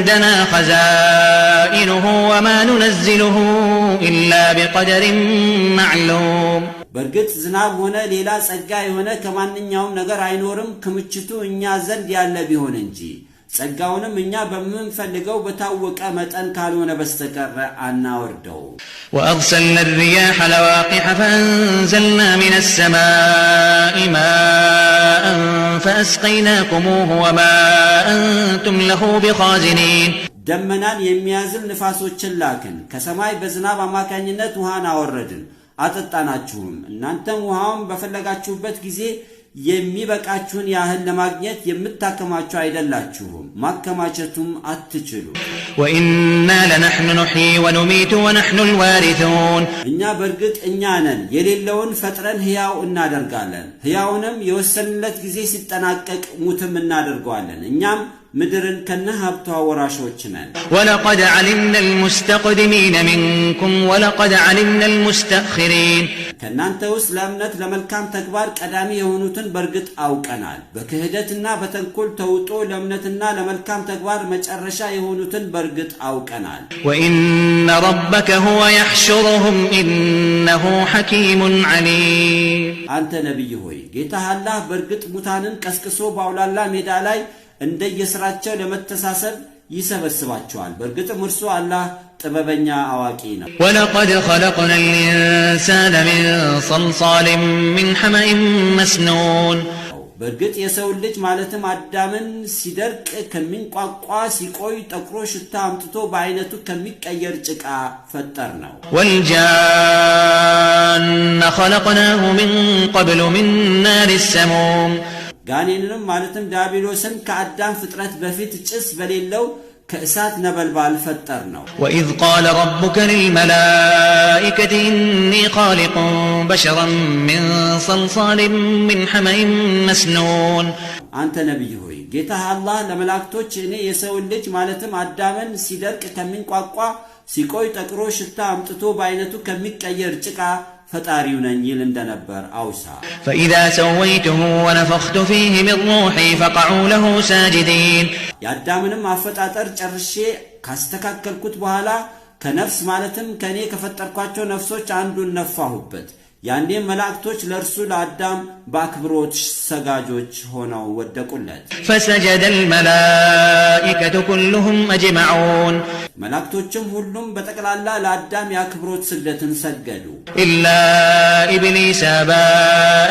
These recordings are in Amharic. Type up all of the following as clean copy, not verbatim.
عندنا خزائنه وما ننزله إلا بقدر معلوم። በእርግጥ ዝናብ ሆነ ሌላ ጸጋ የሆነ ከማንኛውም ነገር አይኖርም ክምችቱ እኛ ዘንድ ያለ ቢሆን እንጂ ጸጋውንም እኛ በምንፈልገው በታወቀ መጠን ካልሆነ በስተቀር አናወርደው። وأرسلنا الرياح لواقح فأنزلنا من السماء ماء فأسقيناكموه وما أنتم له بخازنين። ደመናን የሚያዝል ንፋሶችን ላክን፣ ከሰማይ በዝናብ አማካኝነት ውሃን አወረድን አጠጣናችሁም። እናንተም ውሃውን በፈለጋችሁበት ጊዜ የሚበቃችሁን ያህል ለማግኘት የምታከማችሁ አይደላችሁም፣ ማከማቸቱም አትችሉ። وإنا لنحن نحيي ونميت ونحن الوارثون። እኛ በእርግጥ እኛ ነን የሌለውን ፈጥረን ሕያው እናደርጋለን፣ ሕያውንም የወሰንለት ጊዜ ሲጠናቀቅ ሙትም እናደርገዋለን። እኛም ምድርን ከነ ሀብቷ ወራሾች ነን። ولقد علمنا المستقدمين منكم ولقد علمنا المستأخرين። ከእናንተ ውስጥ ለእምነት ለመልካም ተግባር ቀዳሚ የሆኑትን በእርግጥ አውቀናል። በክህደትና በተንኮል ተውጦ ለእምነትና ለመልካም ተግባር መጨረሻ የሆኑትን በእርግጥ አውቀናል። وإن ربك هو يحشرهم إنه حكيم عليم። አንተ ነቢይ ሆይ ጌታህ አላህ በእርግጥ ሙታንን ቀስቅሶ በአውላላ ሜዳ ላይ እንደየስራቸው ለመተሳሰብ ይሰበስባቸዋል። በእርግጥም እርሱ አላህ ጥበበኛ አዋቂ ነው። ولقد خلقنا الإنسان من صلصال من حمإ مسنون። በእርግጥ የሰውን ልጅ ማለትም አዳምን ሲደርቅ ከሚንቋቋ ሲቆይ ጠቁሮ ሽታ አምጥቶ በአይነቱ ከሚቀየር ጭቃ ፈጠር ነው። والجان خلقناه من قبل من نار السموم። ጋኔንንም ማለትም ዲያብሎስን ከአዳም ፍጥረት በፊት ጭስ በሌለው ከእሳት ነበልባል ፈጠር ነው። وإذ قال ربك للملائكة إني خالق بشرا من صلصال من حمإ مسنون። አንተ ነቢይ ሆይ ጌታህ አላህ ለመላእክቶች እኔ የሰውን ልጅ ማለትም አዳምን ሲደርቅ ከሚንቋቋ ሲቆይ ጠቅሮ ሽታ አምጥቶ በአይነቱ ከሚቀየር ጭቃ ፈጣሪው ነኝ ይል እንደነበር አውሳ። فإذا سويته ونفخت فيه من روحي فقعوا له ساجدين። የአዳምንም አፈጣጠር ጨርሼ ካስተካከልኩት በኋላ ከነፍስ ማለትም ከእኔ ከፈጠርኳቸው ነፍሶች አንዱን ነፋሁበት። ያኔም መላእክቶች ለእርሱ ለአዳም በአክብሮት ሰጋጆች ሆነው ወደቁለት። فسجد الملائكة كلهم أجمعون። መላእክቶችም ሁሉም በጠቅላላ ለአዳም የአክብሮት ስግደትን ሰገዱ። إلا إبليس أبى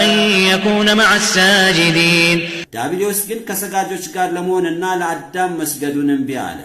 أن يكون مع الساجدين። ዲያብሎስ ግን ከሰጋጆች ጋር ለመሆንና ለአዳም መስገዱን እምቢ አለ።